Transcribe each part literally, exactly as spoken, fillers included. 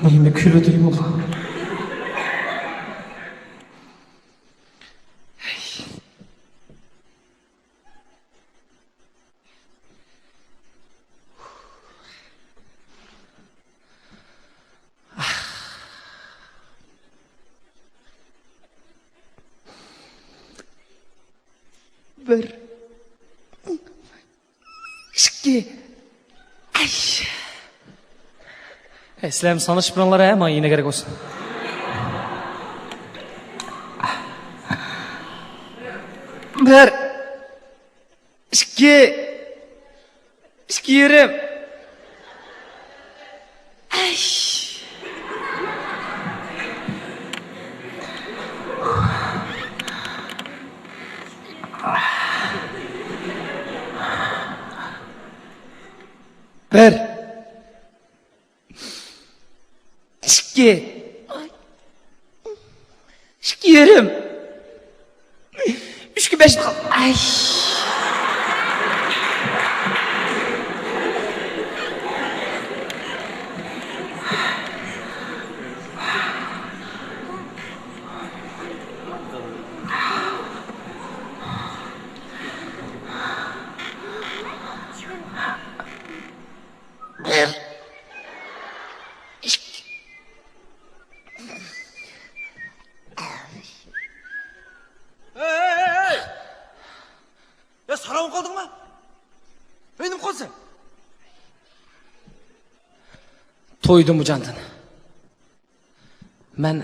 نېمە كۈلۈۋاتىمەن؟ بىر، ئىككى. ئەي. ئەي، سىلەرمۇ سانىشىپ بېرىڭلار ھە، ماڭا يېنىگەرەك بولسۇن. بىر، ئىككى، ئىككى يېرىم. ئەي. بىر، ئىككى، ئىككى يېرىم، ئۈچكە بەش قال-، ئەي. بىر، ئىككى. ھەي، ھەي، ھەي، ھەي! يا، ساراڭ قالدىڭما؟ ھەي، نېمە قىلىسەن؟ تويدۇم بۇ جاندىن. مەن،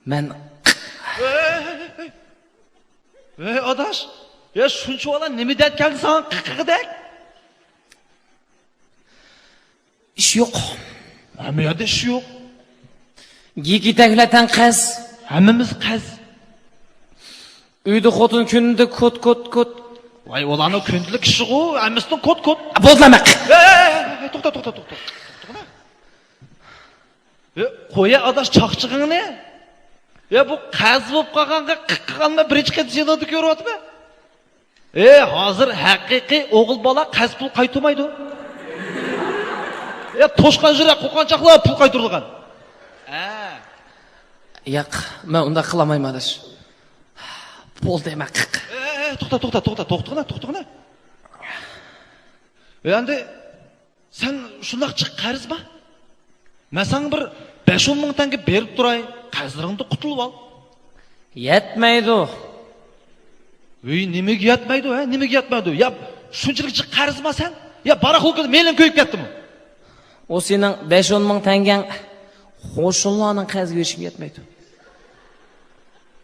مەن. ھەي، ھەي، ھەي، ھەي! ھەي، ئاداش! يا، شۇنچىۋالا نېمە دەپ كەلدى ساڭا قىقىقىدەك؟ ئىش يوق. ھەممە يەردە ئىش يوق. يىگىتەكلەر تەڭ قەز. ھەممىمىز قەز. ئۆيدە خوتۇن كۈندە كوت، كوت، كوت. ۋاي، ئۇلارنىڭ كۈندىلىك ئىشىغۇ، ھەممىسىنىڭ كوت، كوت. بولدىلا مەق. ھەي، ھەي، ھەي، توختا، توختا، توختا، توختا. توختىغىنا. ھەي، قويە ئاداش چاقچىقىڭنى. يا، بۇ قەز بولۇپ قالغانغا قىقىق ئالما بىرىنچى قېتىم سېنىڭدە كۆرۈۋاتىمەن. ئى، ھازىر ھەقىقىي ئوغۇل بالا قەز پۇل قايتۇرمايدۇ. يا، توشقان يۈرەك قوقانچاقلار پۇل قايتۇرىدىغان. ھە. ياق، مەن ئۇنداق قىلالمايمەن ئاداش. بولدى، مەن قىق. ئى، ئى، توختا، توختا، توختا، توختىغىنا، توختىغىنا. ئى، ئەمدى سەن شۇنداق جىق قەرز بار. مەن ساڭا بىر بەش-ئون مىڭ تەڭگە بېرىپ تۇراي، قەرزلىرىڭدىن قۇتۇلۇپ ئال. يەتمەيدۇ. ۋىي، نېمىگە يەتمەيدۇ، ھە؟ نېمىگە يەتمەيدۇ؟ يا، شۇنچىلىك جىق قەرز بار سەن؟ يا، باراقلىكىدا مېلىڭ كۆيۈپ كەتتىمۇ؟ ئۇ سېنىڭ بەش-ئون مىڭ تەڭگەڭ قوشۇنلارنىڭ قەرزىگە بېرىشىگە يەتمەيدۇ.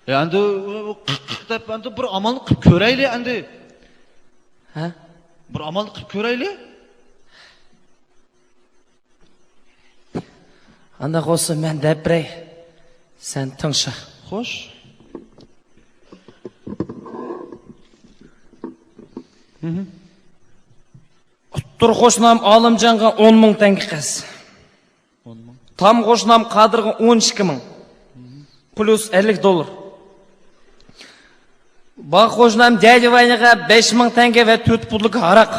يا، ئەمدى، ئۇ، ئۇ، قىق، قىق دەپ، ئەمدى بىر ئامالنى قىلىپ كۆرەيلى، ئەمدى. ھە؟ بىر ئامالنى قىلىپ كۆرەيلى. ئانداق بولسا مەن دەپ بېرەي، سەن تىڭشا. خوش. ئوتتۇرا قوشنام ئالىمجانغا ئون مىڭ تەڭگە قەرز. تام قوشنام قادىرغا ئون ئىككى مىڭ. پليۇس ئەللىك دوللار. باغ قوشنام دەدە ۋەينىغا بەش مىڭ تەڭگە ۋە تۆت پۇتلۇق ھاراق.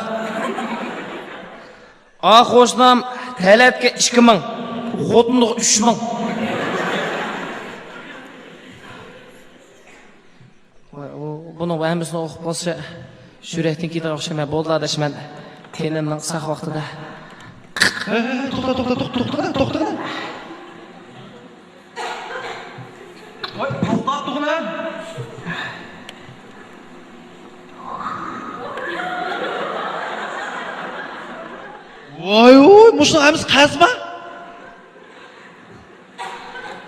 ئا قوشنام تەلەتكە ئىككى مىڭ، خوتۇنغا ئۈچ مىڭ. ۋاي، ئۇ، بۇنىڭ ھەممىسىنى ئوقۇپ بولسا، يۈرەكتىن كېتىدىغان ئوخشايمەن. بولدى ئاداش، مەن تېنىمنىڭ ساق ۋاقتىدا. ھە، ھە، ھە، توختا، توختا، توختا، توختىغىنا، توختىغىنا. ۋاي، توختاپ تۇرغىنا. ۋاي، ۋاي، مۇشۇنىڭ ھەممىسى قەرزما؟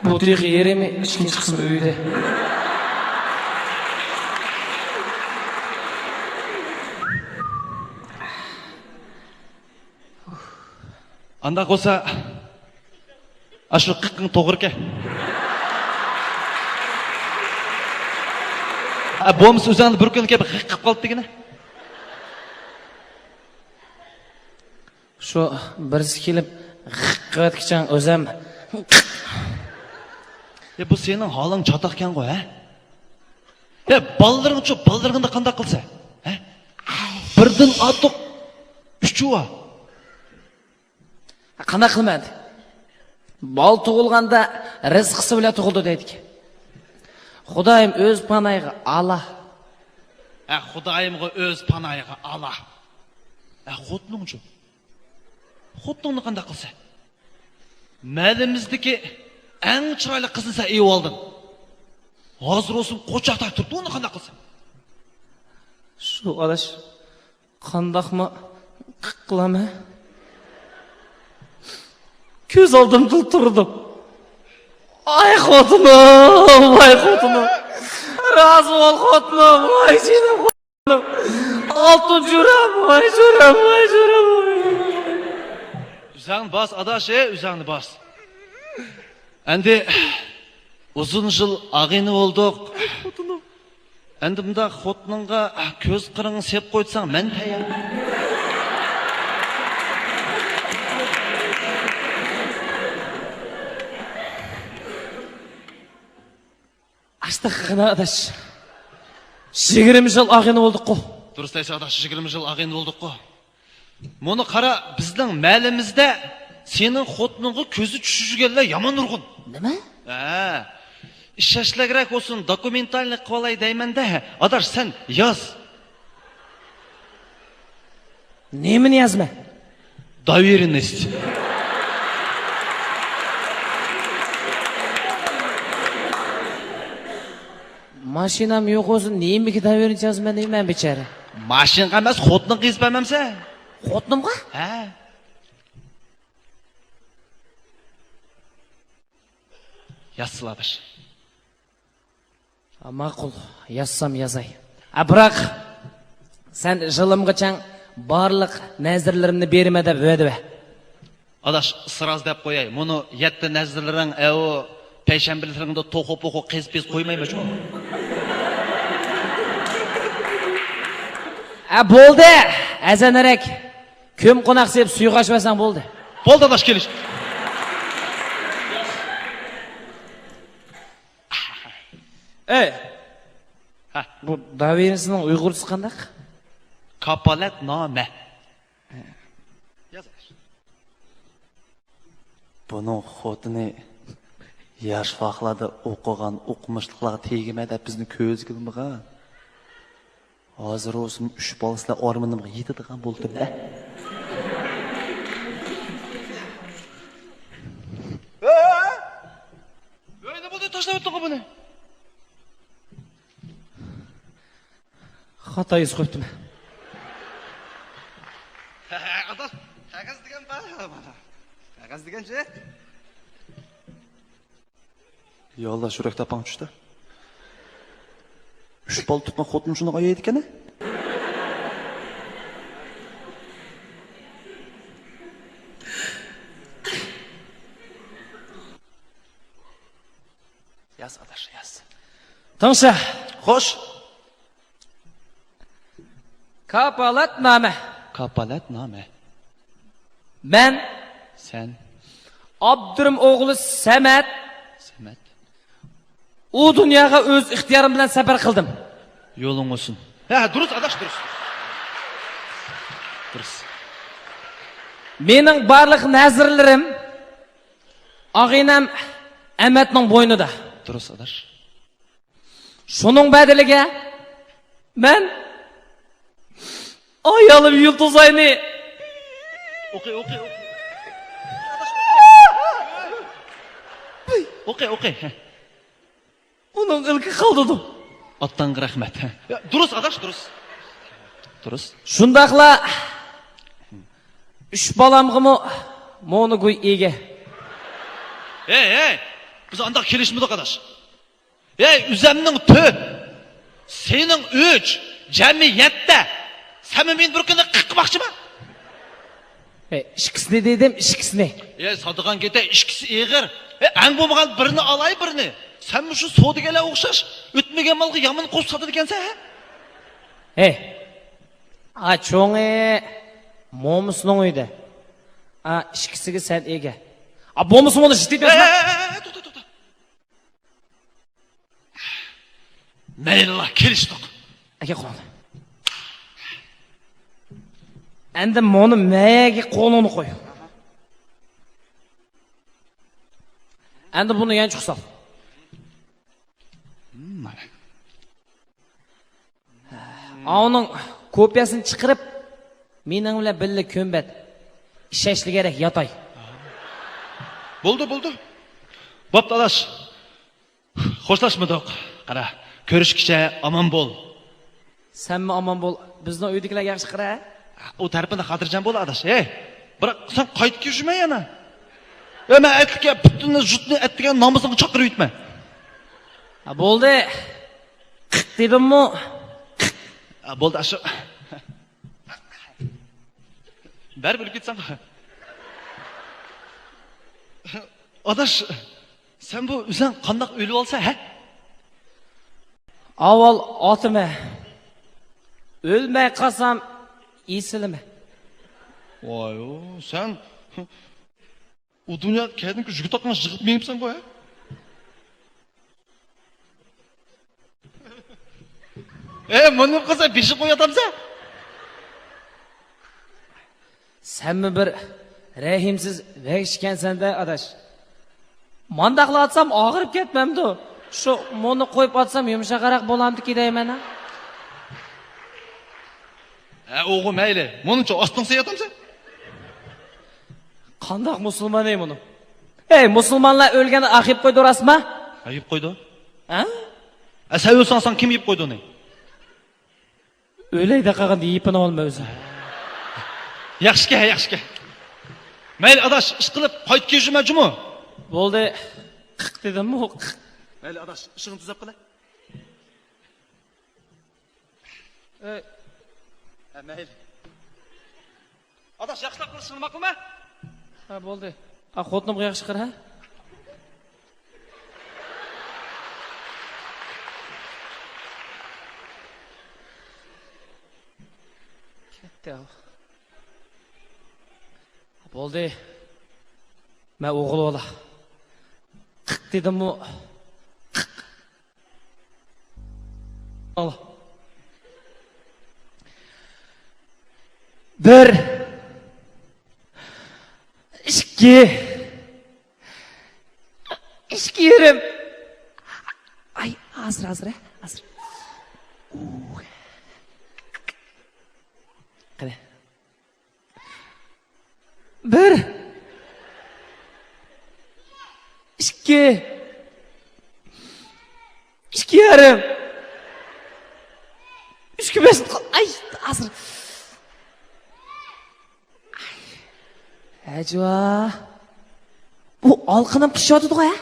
بۇ تېخى يېرىمى، ئىككىنچى قىسمى ئۆيدە. ئانداق بولسا، ئاشۇ قىقىڭ توغرىكەن. ئا، بولمىسا ئۆزۈڭ بىر كۈنى كېلىپ غىق قىلىپ قالدى دېگىنە. شۇ بىرسى كېلىپ غىق قىلىۋەتكۈچە ئۆزۈم. ئە، بۇ سېنىڭ ھالىڭ چاتاقكەنغۇ، ھە؟ ئە، بالىلىرىڭچۇ، بالىلىرىڭدا قانداق قىلسا؟ ھە؟ بىردىن ئارتۇق ئۈچۈۋا. قانداق قىلىمەن؟ بالا تۇغۇلغاندا رىزقىسى بىلەن تۇغۇلىدۇ دەيدىكەن. خۇدايىم ئۆز پاناھىغا ئالا. ھە، خۇدايىمغا ئۆز پاناھىغا ئالا. ھە، خوتۇنۇڭچۇ؟ خوتۇنۇڭنى قانداق قىلسا؟ مەھەللىمىزدىكى ئەڭ چىرايلىق قىزنى سەن ئېۋالدىڭ. ھازىر بولسۇن قوچاقتا تۇرۇپتۇ، ئۇنى قانداق قىلسا؟ شۇ ئاداش، قانداقمۇ قىلامەن؟ كۆز ئالدىمدا تۇرىدۇ. ئاي خوتۇنۇم، ۋاي خوتۇنۇم. رازى بول خوتۇنۇم، ۋاي جېنىم خوتۇنۇم. ئالتۇن جورام، ۋاي جورام، ۋاي جورام. ئۆزۈڭنى باس ئاداش، ئۆزۈڭنى باس. ئەمدى ئۇزۇن يىل ئاغىنە بولدۇق. ئەمدى بۇنداق خوتۇنۇڭغا كۆز قىرىڭنى سېلىپ قويساڭ، مەن تەييار. ئاشتىخانا ئاداش. يىگىرمە يىل ئاغىنە بولدۇققۇ. دۇرۇس دەيسەن ئاداش، يىگىرمە يىل ئاغىنە بولدۇققۇ. مۇنى قارا، بىزنىڭ مەھەللىمىزدە سېنىڭ خوتۇنۇڭغا كۆزى چۈشۈپ يۈرگەنلەر يامان نۇرغۇن. نېمە؟ ھە. ئىشەنچلىكرەك بولسۇن، دوكۇمېنتالنىي قىلىۋالاي دەيمەن-دە. ئاداش، سەن ياز. نېمىنى يازىمەن؟ دوۋېرېننوست. ماشىنام يوق بولسا، نېمىگە دوۋېرېننوست يازىمەن دەيمەن، بىچارە. ماشىنىغا ئەمەس، خوتۇنۇڭغا يېزىپ بەرمەمسەن؟ خوتۇنۇمغا؟ ھە. يازسىلا بىر. ھا، ماقۇل، يازسام يازاي. ھا، بىراق، سەن يىلىمغىچە بارلىق نەزىرلىرىمنى بېرىمەن دەپ ۋەدە بەر. ئاداش، سراز دەپ قوياي، مۇنۇ يەتتە نەزىرلىرىڭ، ئەۋۇ پەيشەنبىلىرىڭدە توخۇ-پوخۇ قېزىپ-قېزىپ قويمايمەن شۇ. ھە، بولدى، ئەزەنرەك. كۆم قوناق سېلىپ سۇيغا ئاچىۋەرسەڭ بولدى. بولدى ئاداش، كېلىش. ئەي. ھە. بۇ دوۋېرېننوستنىڭ ئۇيغۇرچىسى قانداق؟ كاپالەتنامە. ياز. بۇنىڭ خوتۇنى ياش ۋاقىتلاردا ئوقۇغان، ئوقۇمۇشلۇقلارغا تېگىمە دەپ بىزنى كۆزگە ئىلمىغان. ھازىر بولسىمۇ ئۈچ بالىسىلا ئارمىنىمغا يېتىدىغان بولدۇم ھە. ئۆينى بولدى، تاشلاۋەتتىڭغۇ بۇنى. خاتا يېزىپ قويۇپتىمەن. ئاداش، قەغەز دېگەن بار. قەغەز دېگەنچە. يا ئاللا، يۈرەك تاپاڭ چۈشتى. ئۈچ بالا تۇتقان خوتۇن شۇنداق ئايايدىكەن. ياز، ئاداش، ياز. تىڭشا. خوش. كاپالەتنامە. كاپالەتنامە. مەن. سەن. ئابدۇرۇم ئوغلى سەمەت. سەمەت. ئۇ دۇنياغا ئۆز ئىختىيارىم بىلەن سەپەر قىلدىم. يولۇڭ بولسۇن. ھە، دۇرۇس، ئاداش، دۇرۇس. دۇرۇس. مېنىڭ بارلىق نەزىرلىرىم ئاغىنەم ئەمەتنىڭ بوينىدا. دۇرۇس، ئاداش. شۇنىڭ بەدىلىگە مەن ئايالىم يۇلتۇزئاينى. ئوقى، ئوقى، ئوقى. ئوقى، ئوقى. ئۇنىڭ ئىلكى قالدۇردۇم. ئاتاڭغا رەھمەت. يا، دۇرۇس، ئاداش، دۇرۇس. دۇرۇس. شۇنداقلا ئۈچ بالامغىمۇ مونىگۈي ئىگە. ھەي، ھەي، بىز ئانداق كېلىشمىدۇق، ئاداش. ھەي، ئۆزۈمنىڭ تۆت، سېنىڭ ئۈچ، جەمئىي يەتتە. سەنمۇ مېنى بىر كۈنى قىرىق قىلماقچىما؟ ھەي، ئىككىسىنى دېدىم، ئىككىسىنى. ھەي، ساتىدىغان گېتە ئىككىسى ئېغىر. ھەي، ئەڭ بولمىغان بىرنى ئالاي، بىرنى. سەنمۇ شۇ سودىگەرلەر ئوخشاش ئۆتمىگەن مالغا يامان قوشۇپ ساتىدىكەنسەن، ھە؟ ھەي، ئا، چوڭى مومىسىنىڭ ئۆيىدە. ئا، ئىككىسىگە سەن ئىگە. ئا، بولمىسا مۇنى جىددىي ھەي، دەپ. ھەي، ھەي، ھەي، توختا، توختا. مەيلىلا، كېلىشتۇق. ئەكە قول. ئەمدى مۇنى مەيەگە قولۇڭنى قوي. ئەمدى بۇنى يانچۇققا سال. ئاۋۇنىڭ كوپىيەسىنى چىقىرىپ، مېنىڭ بىلەن بىللە كۆمبەت ئىشەنچلىك يەرگە ياتاي. بولدى، بولدى. بوپتۇ ئاداش. خوشلاشمىدۇق. قارا، كۆرۈشكىچە ئامان بول. سەنمۇ ئامان بول. بىزنىڭ ئۆيدىكىلەرگە ياخشى قارا. ئۇ تەرىپىنى خاتىرجەم بول ئاداش. ھەي، بىراق سەن قايتىپ كېلىپ يۈرمە يەنە. ئە، مەن ئەتىكە پۈتۈن جۇتنى ئەتىگەن نامىزىڭغا چاقىرىۋېتىمەن. ھە، بولدى. قىق دېدىممۇ؟ ئە، بولدى، ئاشۇ. بەرىبىر ئۆلۈپ كېتىسەن. ئاداش، سەن بۇ ئۆزۈڭ قانداق ئۆلۈۋالسا، ھە؟ ئاۋۋال ئاتىمەن. ئۆلمەي قالسام، ئېسىلىمەن. ۋايۇ، سەن ئۇ دۇنياغا كەلگەندىن كېيىن يۈگۈرۈپ تاپقان يىگىت مېڭىپسەنغۇ، ھە؟ ئەي، مۇنى قىلسا بېشى قويۇۋاتامسەن؟ سەنمۇ بىر رەھىمسىز ۋەھشىيكەنسەن-دە، ئاداش. مانداقلا ئاتسام ئاغرىپ كەتمەمدۇ؟ شۇ مۇنى قويۇپ ئاتسام يۇمشاقراق بولامدىكى دەيمەن ھە. ھە، ئوغۇ مەيلى. مۇنىڭچە ئاستىڭ سېيىۋاتامسەن؟ قانداق مۇسۇلمان ئەي مۇنۇ؟ ئەي، مۇسۇلمانلار ئۆلگەندە ئاق يەپ قويدۇ راستما؟ ھە، يەپ قويدۇ. ھە؟ ئە، سەن ئۆلسەڭ، ساڭا كىم يەپ قويدى ئۇنى؟ ئۆلەي دەپ قالغاندا يېپىنى ئالما ئۆزى. ياخشىكەن، ياخشىكەن. مەيلى ئاداش، ئىشقىلىپ قايتىپ كېلىشىمەن جۇمۇ. بولدى. قىق دېدىممۇ، قىق. مەيلى ئاداش، ئىشىڭنى تۈزەپ قىلە. ئەي. ھە، مەيلى. ئاداش، ياخشىلاپ قىلىشىڭنى ماقۇلما؟ ھە، بولدى. ئا، خوتۇنۇمغا ياخشى قارا، ھە؟ كەتتى ئاۋۇ. بولدى. مەن ئوغۇل بالا. قىق دېدىممۇ؟ قىق. ئاڭلا. بىر. ئىككى. ئىككى يېرىم. ئاي، ھازىر، ھازىر، ھە؟ ھازىر. ئۇ. قېنى. بىر. ئىككى. ئىككى يېرىم. ئۈچكە بەش. ئاي، ھازىر. ئەجۋا. بۇ ئالقىنىم قىچىشىۋاتىدىغۇ، ھە؟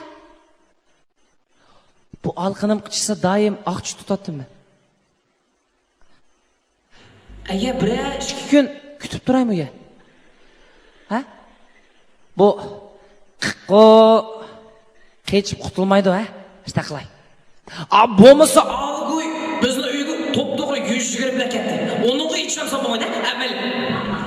بۇ ئالقىنىم قىچىشسا دائىم ئاق چۈش تۇتاتتىم مەن. ئەگەر بىرەر ئىككى كۈن كۈتۈپ تۇرايمۇ يە؟ ھە؟ بۇ قىققۇ قېچىپ قۇتۇلمايدۇ، ھە؟ شۇنداق قىلاي. ئا، بولمىسا، ئاۋۇ گۇي بىزنىڭ ئۆيگە توپتوغرا يۈز يىگىرمە بىلەن كەتتى. ئۇنىڭغا يېتىشەمسە بولمايدۇ، ھە؟ مەيلى.